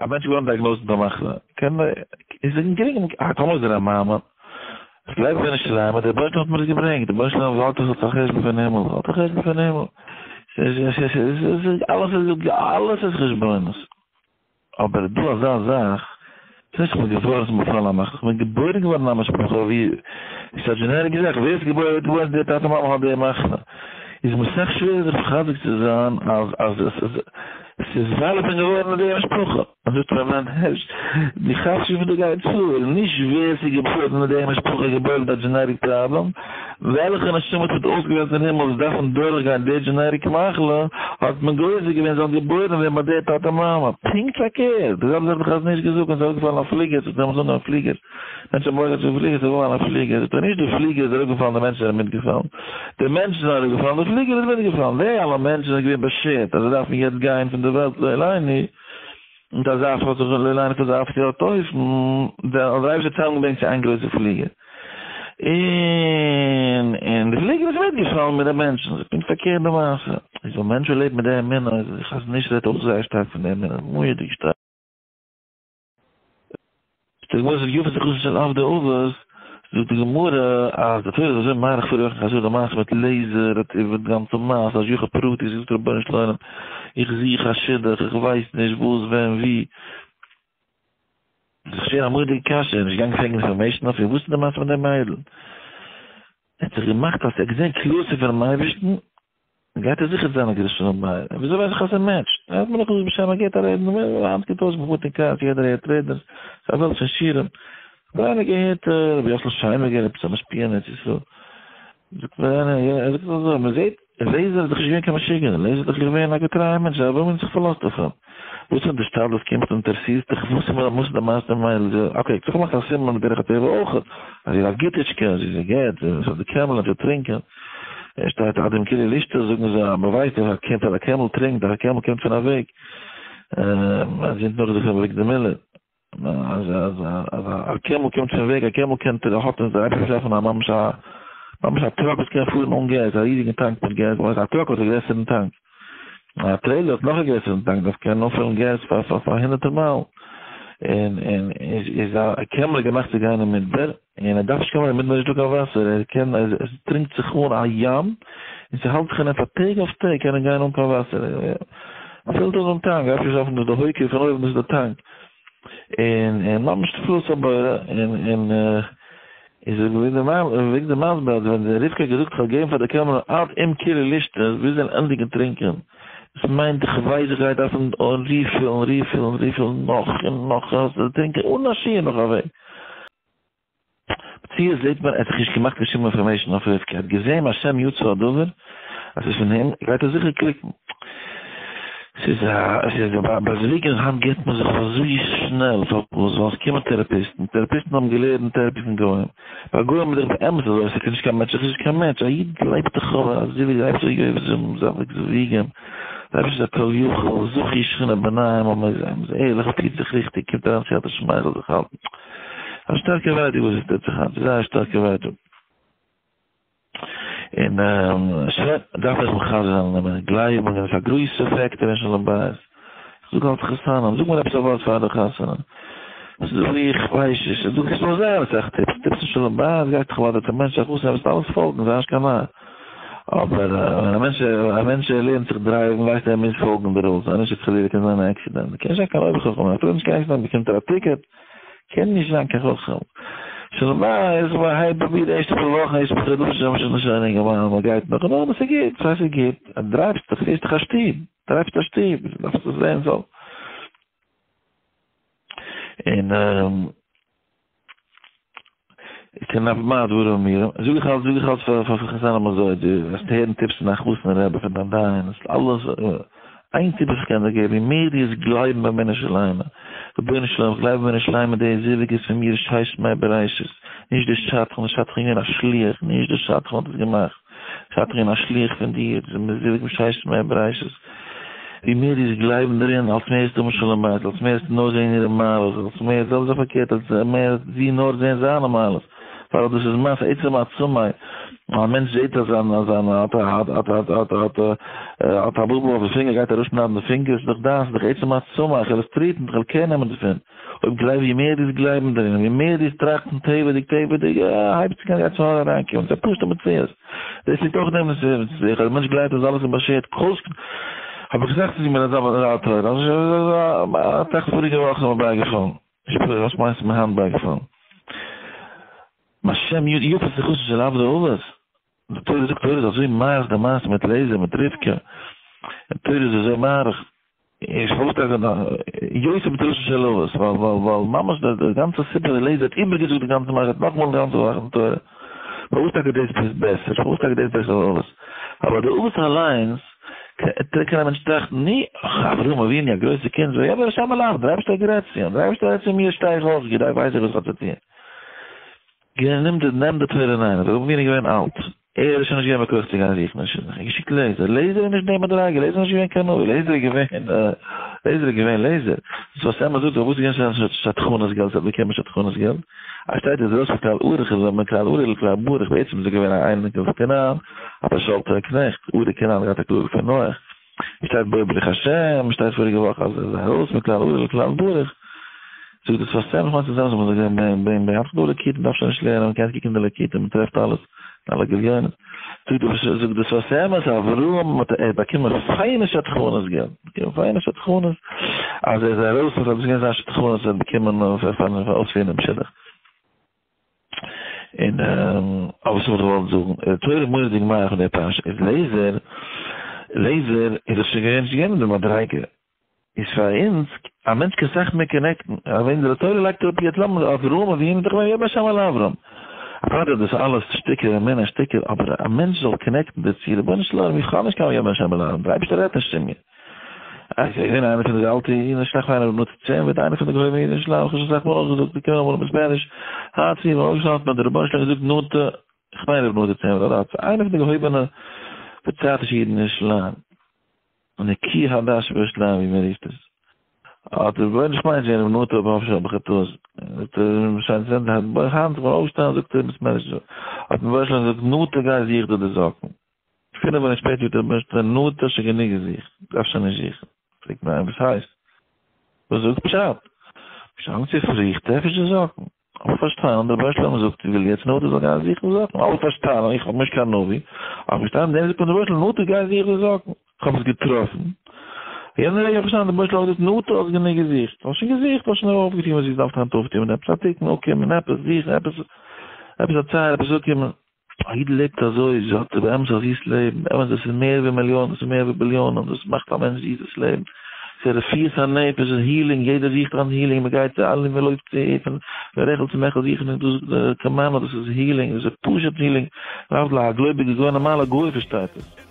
א מענטש איז געווארן diagnosed מיט א מחלה, קען איז אים גרינג, אה טאמער איז ער א מאמין, איך גלייב אין ירושלים, דער רבונו של עולם האט מיר עס געברענגט, דער רבונו של עולם האט עס א חשבון פון הימל, האט א חשבון פון הימל, אלעס איז אלעס איז חשבונות, אבער דא אזא זאך, ס'איז נישט איך בין געווארן ס'איז באפאלן א מחלה, איך בין געבוירן געווארן אין א משפחה ווי ס'איז א generic זאך, ווער איז געבוירן ווערט געבוירן דער טאטע מאמע האט די מחלה, איז מיר סאך שווערער זיך מחזק צו זיין אז אז עס איז ווייל איך בין געווארן אין די משפחה. זאגט ר' מענדל הערש, דו כאפסט נישט וואס דא גייט פאר, נישט ווער ס'איז געבוירן אין די משפחה איז געבוירן מיט א generic problem, וועלכע נשמות האט אויסגעוועלט אין הימל וואס דארפן דורכגיין די generic מחלה, האט מען גוזר געווען זאלן געבוירן ווערן ביי די טאטע מאמע. פונקט פארקערט, די זעלבע זאך האט דער חזון איש געזאגט ווען ס'איז אראפגעפאלן א פליגער, ס'איז דעמאלטס אנגעהויבן פליגער, מענטשן האבן מורא געהאט פון פליגער, ס'איז אראפגעפאלן א פליגער, זאגט ער נישט די פליגער איז אראפגעפאלן די מענטשן זענען מיטגעפאלן, די מענטשן זענען אראפגעפאלן די פליגער איז מיטגעפאלן, די אלע מענטשן זענען געווען באשערט אז זיי דארפן יעצט גיין פון די וועלט לא עלינו, מיט אזא פאר זיך לא עלינו פון אזא אפציעלע אופן, דער האט דער אייבערשטער צוזאמגעברענגט צו איין גרויסע פליגער, און און די פליגער איז מיטגעפאלן מיט די מענטשן, ס'איז פונקט פארקערט די מעשה, איז ווען מענטשן לעבן מיט די אמונה, איז די חזון איש רעדט אויך זייער שטארק פון די אמונה, מורא'דיג שטארק. די גמרא זאגט יפה שיחתן של עבדי אבות, זאגט די גמרא אז די תורה איז אזוי מאריך פאר יוחנן חזרה די מעשה מיט לעזער האט איבער די גאנצע מעשה השגחה פרטית זאגט רבונו של עולם איך זוך א שידוך איך ווייס נישט וואס ווען ווי, איז דאך שווער א מורא'דיגע קשיא, נישט געגאנגען פרעגן information אויף איר וואס איז די מעשה מיט די מיידל? ער האט זיך געמאכט אז ער האט געזען קלאר ס'איז פונעם אייבערשטן, גייט ער זיכער זיין א גרויסע שלום בית, און וויאזוי ווייס איך אז ער match ט? ער האט מיר נאך געזאגט בשם א גוט א רעדנער, מיר היינט געטוישט מ'פארט אין קאר יעדער הערט רעדנערס, ס'איז א וועלט פון שיעורים, האט איינער געהערט רבי יאסל שיינבערגער עפעס א משפיע אין ארץ ישראל, זאגט מיר איינער, ער זאגט אזוי, מ'זעט לעזער איז דאך נישט געווען קיין משוגענער, לעזער איז דאך געווען א געטרייער מענטש, זיי האבן זיך פארלאזט אויף אים, וואס ווען די השתדלות קומט אינטערעסירט דיך וואס איז וואס איז די מעשה מיין okay איך מאך א סימן בדרך הטבע אויך אז זי איז א גוטיטשקע זי איז א גט זי האט די קעמלען צו טרינקען עס שטייט עד עמקי לישתא זאגן זיי אז מען ווייסט אז א קינד אז א קעמל טרינקט אז א קעמל קומט פון א וועג אז זי האט נאך זיך אוועק די מילער אז אז אז א קעמל קומט פון וועג א קעמל קען האט אין זיי עפעס א ממש א ממש א truck וואס קען פארן אן געז א ריזיגן טאנק מיט געז א truck האט א גרעסערן טאנק א trailer האט נאך א גרעסערן טאנק דארף קענען אנפילן געז פאר פאר פאר הונדערטער מייל, און און איז איז א קעמל געמאכט צו גיין אין מדבר, און ער דארף נישט קיין אין מדבר נישט דא קיין וואסער, ער קען עס טרינקט זיך אן א ים, און ס'האלט זיך אין אים פאר טעג אויף טעג קען ער גיין אן קיין וואסער, ער פילט אן דעם טאנק, גייט נישט דארפן די הויקער פון אויבן דאס איז די טאנק, און און ממש תפלות הבורא, און און איז וועגן די מסביר אז ווען די רבקה האט געזאגט כ'וועל געבן פאר די קעמל עד עמקי לשתות ביז זיי ענדיגן טרינקען, דאס מיינט איך ווייס איך גיי דארפן refillן refillן refillן נאך און נאך און טרינקען אן א שיעור נאך א וועג. מציאות זעהט מען ער האט זיך נישט געמאכט קיין שום information אויף רבקה, ער האט געזעהן מהשם יצא הדבר אז ס'איז פון אים גייט ער זיכער קליקן. ס'איז א ס'איז א ביי זוויגן היינט געבט מען זיך אזוי שנעל פארוואס ווייל עס קומען טעראפיסטן טעראפיסטן האבן געלערנט therapy פון גוים ביי גוים איז דאך באמת אזוי ס'איז נישט קיין מענטש איז נישט קיין מענטש א איד גלייבט דאך אבער א זיווג גלייבט זיך יואב זאב זוויגן דער אייבערשטער איז א כל יכול זכי שכינה ביניהם און מ'איז ערליך מ'פירט זיך ריכטיג קומט אריין סייעתא דשמיא זאל זיך האלטן א שטארקע ווייטאג וואס עס טוט זיך היינט זייער שטארקע ווייטאג. און שוין, דארף איך מחזק זיין און גלייבן און עס איז א גרויסע factor אין שלום בית. איך זאג אלץ חתנים, זאג מיר עפעס א ווארט פאר די חתונה. זאג איך, ווייס נישט, זאג איך, ס'זאל זיין אסאך tips, tips אין שלום בית גייט דאך ווייטער צום מענטש א חתן וועסט אלעס פאלגן, זיי נישט קיין נאר. אבער ווען א מענטש, א מענטש לערנט זיך דרייוון ווייסט ער ער מוז פאלגן די rules, אז נישט חלילה קען זיין א accident. קען נישט זיין קיין אויבער חכם, אפילו נישט קיין accident באקומט ער א ticket. קען נישט זיין קיין חכם. שלום בית, מען הייבט ביי מיר די ערשטע פאר וואכן, ערשטע פאר חדשים, שוין נישט אריין אינגערמאן, מען גייט נאך, נאר עס איז גוט, ס'הייסט ס'איז גוט, דרייווסט דיך, פירסט דיך א שטוב, דרייווסט א שטוב, דארפסט עס זען זאל. און איך קען מה הדברים אמורים, זאג איך אלץ, זאג איך אלץ פאר פאר חתנים אזוי, דו וועסט הערן tips פון דיין חתן רבי, פון דיין דיין, עס איז אלעס, איין tip וואס איך קען דיר געבן, ווי מער דו וועסט גלייבן באמונה שלימה, רבונו של עולם, איך גלייב באמונה שלימה די זיווג איז פון מיר ששת ימי בראשית, נישט די שדכן, די שדכן איז געווען א שליח, נישט די שדכן האט עס געמאכט. שדכן א שליח פון דיר, דאס איז מזווג מששת ימי בראשית, ווי מער דו וועסט גלייבן דערין, אלס מער וועסטו האבן שלום בית, אלס מער וועסטו נאר זען אירע מעלות, אלס מער, זעלבע זאך פארקערט, אלס מער וועט זי נאר זען זיינע מעלות, ווייל דאס איז מעשה עצם עצמי. א מענטש זעט אז זיין אז זיין האט האט האט האט האט האט האט א בובו אויף די פינגער גייט ער אראפשניידן די פינגער, ס'איז דאך דיינס, ס'איז דאך עצם העצמה, איך וועל עס treat ן, איך וועל care נעמען דערפון. אויב גלייב ווי מער דו'סט גלייבן דערין, ווי מער דו'סט טראכטן טבע'דיג טבע'דיג, אה, הייבט זיך אן יצר הרע אריינקומען, ס'איז א פשוט'ע מציאות. דאס ליגט אויך אין דעם מציאות, אז א מענטש גלייבט אז אלעס איז באשערט, כל שכן, האב איך געזאגט צו מיר אזא אזא תורה, א טראכט פאריגע וואך איז מיר בייגעפאלן, וואס מיינסטו מיר היינט בייגעפאלן? בשם יפה שיחתן של עבדי אבות, די תורה זאגט תורה איז אזוי מאריך די מעשה מיט לעזער מיט רבקה, די תורה איז אזוי מאריך, איך פארוואס טאקע יותר בתורתן של אבות, ווייל ווייל ווייל ממש די גאנצע סיפור אליעזר האט איבערגעזאגט די גאנצע מעשה נאכאמאל די גאנצע זאך אין תורה, פארוואס טאקע דאס איז בעסער, פארוואס טאקע דאס בעסער ווי אבות, אבער די אבות אליינס קען א מענטש טראכטן, ני, אברהם אבינו א גרויסע קינד, ויאמר השם אל אברהם, דער אייבערשטער האט גערעדט צו אים, דער אייבערשטער רעדט צו מיר שטיי איך אויך, געדארף ווייס איך וואס איך האב צו טון. גענומט די נעם די תורה ניין, אברהם אבינו איז געווען אלט, ער איז שוין נישט געווען בכח צו גיין זוכן א שידוך, ער האט געשיקט לעזער, לעזער איז נישט די מדריגה, לעזער איז נישט געווען קיין נביא, לעזער איז געווען, לעזער איז געווען לעזער, דאס וואס אמת זאגט, וואס איז געווען זיין שדכנות געלט, זיי האט באקומען שדכנות געלט, אז שטייט איז ארויס מכלל ארוך איז מכלל ארור לכלל ברוך, בעצם איז ער געווען א אייניקל פון כנען, א פארשאלטענער קנעכט, ארור כנען האט געהאט א קללה פון נח, שטייט בו ברוך השם, שטייט פאריגע וואך אז ער איז ארויס מכלל ארור לכלל ברוך, זאגט דאס פאר סעם, כ'מיין ס'איז אמת מ'זאל גיין בין בין בין, האט דא ליקוטים דארף שוין נישט לערנען, מ'קען קוקן די ליקוטים מ'טרעפט אלעס, אלע גליונות, זאגט דאס זאגט דאס פאר סעם אז אברהם האט ער באקומען פיינע שדכנות געלט, באקומען פיינע שדכנות, אז ער איז ארויס אז עס איז געווען זיין שדכנות ער האט באקומען פארן אויספירן דעם שידוך. און אבער וואס האב איך געוואלט זאגן, די תורה מורא'דיג מאריך אין די פרשה איז לעזער, לעזער איז דאך שוין געווען נישט געווען אין די מדריגה, איז פאר אונז, א מענטש קען סאך מער connect ן, ווען די תורה לייגט אראפ יעצט לאמיר אברהם אבינו איז דאך געווען ויאמר השם אל אברהם, אוודאי דאס אלעס שטיקער אמונה שטיקער, אבער א מענטש זאל connect ן דערצו, רבונו של עולם איך האב נישט קיין ויאמר השם אל אברהם, דער אייבערשטער רעדט נישט צו מיר. אה, ס'איז געווען איינער פון די אלטע אידן אין שלח איינער ר' נטע צענווירט, איינער פון די געהויבענע אידן אין שלח, איך האב שוין אסאך מאל אויך געזאגט, געקומען אמאל אין בית מדרש, האט זי מיר אויפגעשטאנען האט מיר דער רבונו של עולם געזאגט נטע, איך מיין ר' נטע צענווירט אדער האט איינער פון די געהויבענע פארצייטישע אידן אין ירושלים, נקי הדש בירושלים ווי מען רופט עס, האט דער רבונו של עולם, איך מיין ס'איז געווען ר' נטע אבער אפשר האב איך א טעות, זאגט ער, שיין צו זען, היינט איך בין אויפגעשטאנען זאגט ער אין בית מדרש, האט מיר רבונו של עולם געזאגט נטע גיי זוך דיר די זאקן. פינף מינוט שפעטער האט דער רבונו של עולם נאר שוין גענוג געזוכט, דארף שוין נישט זוכן. פרעגט מען אים וואס הייסט? וואס זאגט פשט? פשט צופרי איך טרעף נישט די זאקן. האב איך פארשטאנען דער רבונו של עולם זאגט וויל יעצט נאר דו זאל גיין זוכן זאקן. האב איך פארשטאנען איך האב נישט קיין נביא. האב איך פארשטאנען דעם זאגט מיר דער רבונו של עולם נאר דו גיי זוך די זאקן. איך האב עס געטראפן. יענע רגע האב איך פארשטאנען דער רבונו של עולם זאגט נאר דו האסט גענוג געזוכט. האסט שוין געזוכט האסט שוין אויפגעטון וואס דו דארפסט היינט אויפטון. עפעס א תיקון אפקומען עפעס זוכן עפעס עפעס א צער עפעס אפקומען. א איד לעבט אזוי, זי האט באמת א זיס לעבן, באמת דאס איז מער ווי מיליאנען, דאס איז מער ווי ביליאנען, דאס מאכט א מענטש זיס דאס לעבן, ס'איז רפואת הנפש, ס'איז healing, יעדער זוכט אן healing, מען גייט צו אלע, מען לויפט צו פון רעכל צו מעכל זוכן, און דאס זאגט כמאנו, דאס איז healing, דאס איז פשוט healing, להבדיל א גלויביגער גוי, א נארמאלער גוי פארשטייט עס.